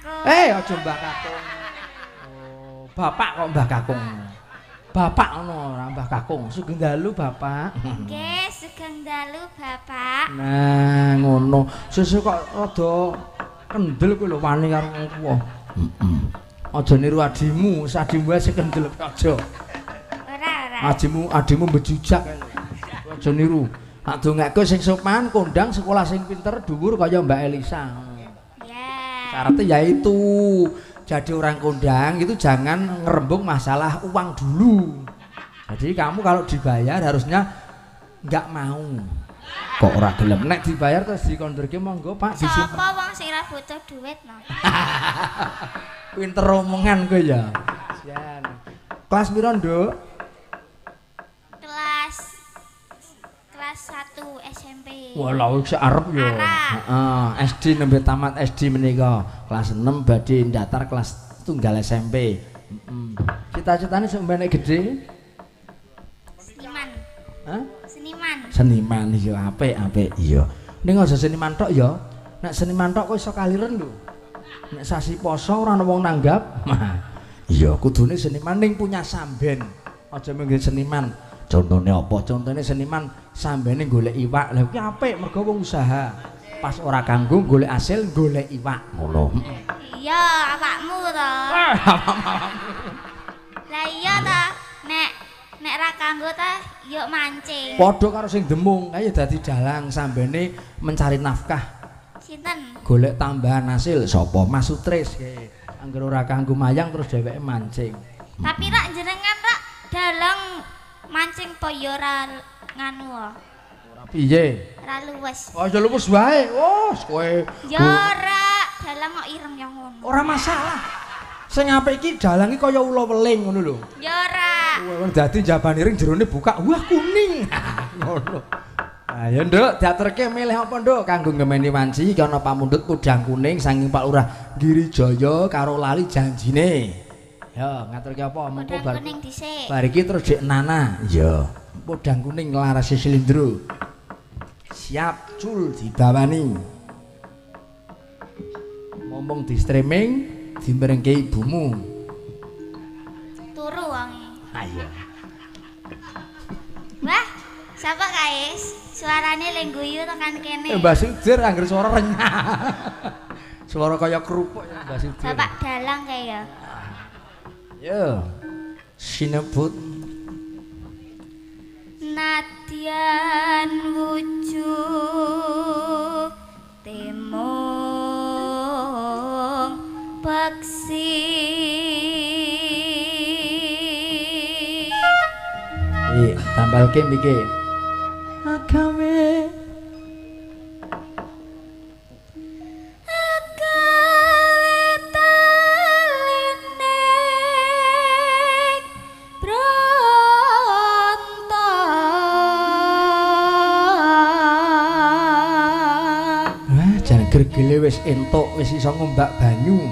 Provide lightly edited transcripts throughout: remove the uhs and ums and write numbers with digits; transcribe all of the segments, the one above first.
Kakung. Aja Mbah Kakung. Oh, bapak kok Mbah Kakung. Bapak ngono ora Mbah Kakung. Sugeng dalu Bapak. Nggih, sugeng dalu Bapak. Nah, ngono. Sesuk kok rada kendel kowe lho wani karo wong tuwa. Heeh. Aja niru adimu, adimu wae sing kendel aja. Ora, ora. Adimu mbejujak. Aja niru. Tak dongake sing sopan, kondang, sekolah sing pinter, dhuwur kaya Mbak Elisa. Ya. Syaratnya yaitu jadi orang kondang itu jangan ngerembung masalah uang dulu. Jadi kamu kalau dibayar harusnya nggak mau. Kok ora gelem nek dibayar terus dikondurke monggo Pak disimpen. Sapa wong sing ora butuh duit no? Pinter omongan kowe ya. Jan. Kelas piro, Nduk? Kelas 1 SMP. Walah wis arep ya. Heeh, SD nembe tamat SD menika. Kelas 6 badhe ndaftar kelas tunggal SMP. Heeh. Cita-citane sok nek gedhe? Seniman. Hah? Seniman. Seniman iya apik apik iya. Ning aja seniman tok ya. Nek seniman tok kok iso kaliren lho. Nek sasi poso ora ana wong nanggap. Iya, kudune seniman ning punya samben. Aja mung seniman. Contone apa? Contone seniman sambene golek iwak. Lha kuwi apik mergo wong usaha. Pas ora kanggo golek hasil golek iwak ngono. Iya, awakmu to. Awakmu. Lah iya ta, nek ra kanggo ta yo mancing. Padha karo sing demung, kaya dadi dalang sambene mencari nafkah. Sinten? Golek tambahan hasil sapa? Mas Sutris. Angger ora kanggo mayang terus dheweke mancing. Tapi rak jenengan rak dalang mancing po ya ora nganu ora piye? Ora luwes. Oh ya luwes wae. Oh, kowe. Ya ora, dalang kok ireng ya ngono. Ora masalah. Sing apik iki dalang iki kaya ula weling ngono lho. Ya ora. Dadi jaban iring jerone buka, wah kuning. Ngono. Ayo Nduk, diaturke milih apa Nduk kanggo ngemeni wanci iki ana pamundhut podang kuning saking Pak Lurah Girijaya karo lali janjine. Ya, ngaturke apa? Mengko bar kuning dhisik. Bar iki terus Dik Nana. Iya. Podang kuning larase slendro. Siap cul dibawani. Ngomong di streaming dimerengke ibumu. Turu wonge. Ayo. Wah, sapa kae? Suarane le guyu tekan kene. Mbah Sudir angger suara renyah. Suara kaya kerupuk ya Mbah Sudir. Bapak dalang kae ya. Yo. Sinebut nadyan wujud temung peksi. Iya, tambalke mriki. Agawe gergele wis entuk, wis iso ngombak banyu.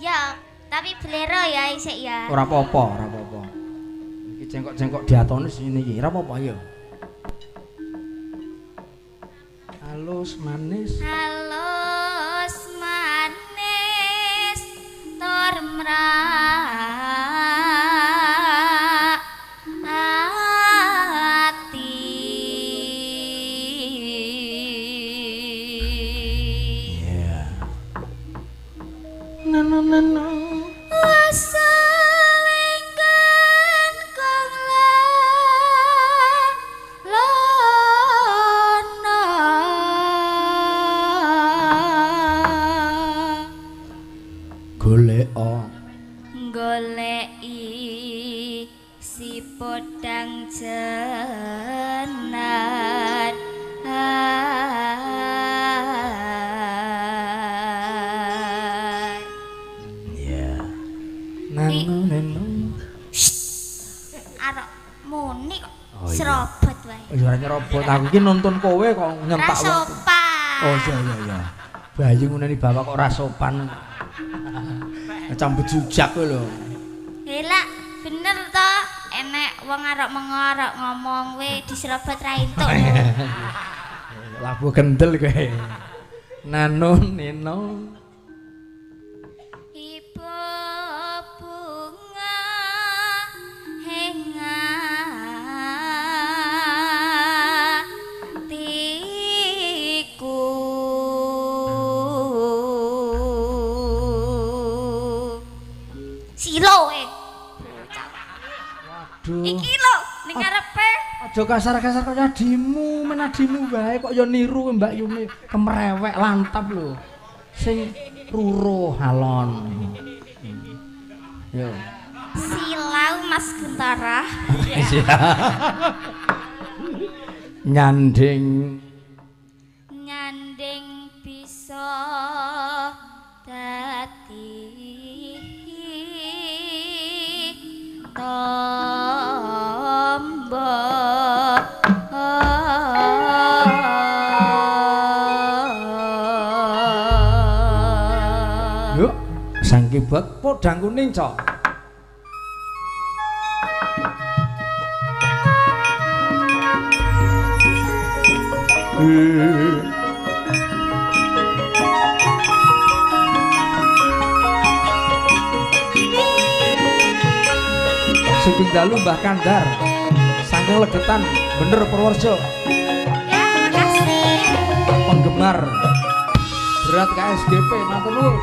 Ya, tapi blero ya isik ya. Ora apa-apa, ora apa-apa. Iki cengkok-cengkok diatonis ngene iki, ora apa-apa ya. Halus manis. Halus manis tur mrak ati. Goleki si podang jenar. Iya. Nanu nenu. Arok muni kok serobot wae. Ya ora nyerobot, aku iki nonton kowe kok nyentak wong. Sopan. Oh iya iya iya. Bayi nguneni bapak kok ora sopan. Macam bejujak kowe lho. Lha bener to, enek wong arok mengorok ngomong we diserobot ra entuk. Labu kendel kowe. Nano neno. Silo e. Waduh. Iki lho ning ngarepe. Aja kasar-kasar kaya adimu, men adimu wae kok ya niru Mbak Yuni kemrewek lantap lho. Sing ruruh alon. Yo. Silau Mas Guntara. Nyanding nyanding bisa dadi tombo. Yuk, sang keyboard podang kuning, Cok. Sugeng dalu Mbah Kandar. Saking Legetan, bener Purworejo. Ya, makasih. Penggemar berat KSGP, matur nuwun.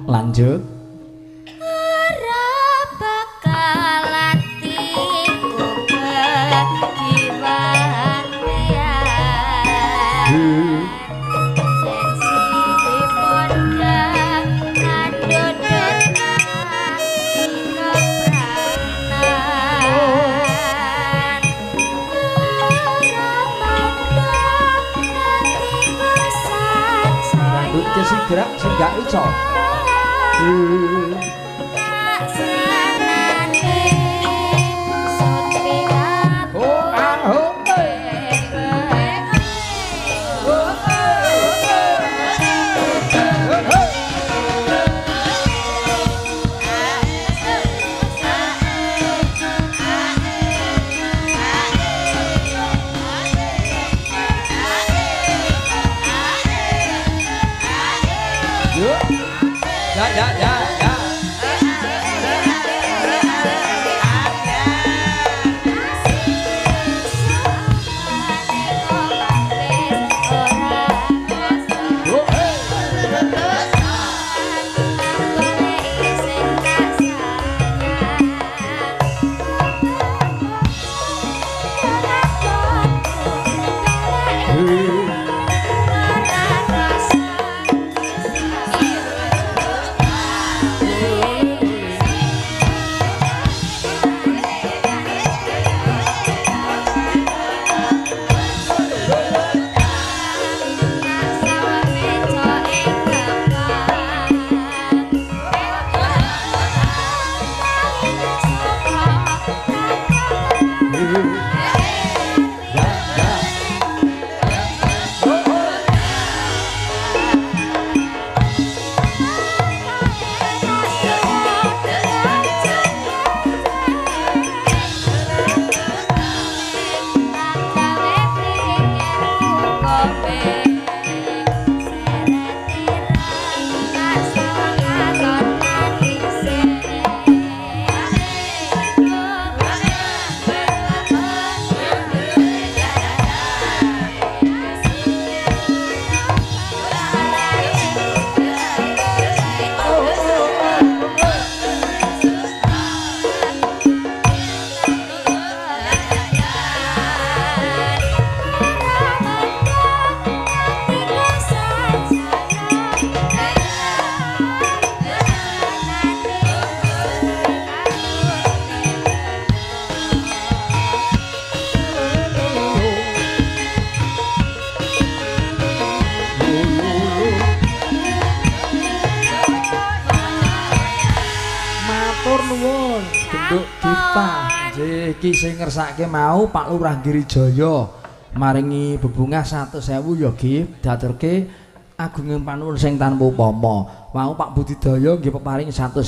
Lanjut. Ora bakal atiku kegiwan liyan. Sensi pondang kandodot ati kepranan. Ora mandang atiku sansaya. Dangdut ke sigrak sing gak iso. Ya ya ya ya. Ora Genduk Gita. Nggih, iki sing ngersake mau Pak Lurah Girijaya maringi bebungah 100.000 ya Gip, diaturke agunging panuwun sing tanpa upama. Mau Pak Budidaya nggih peparing 100.000.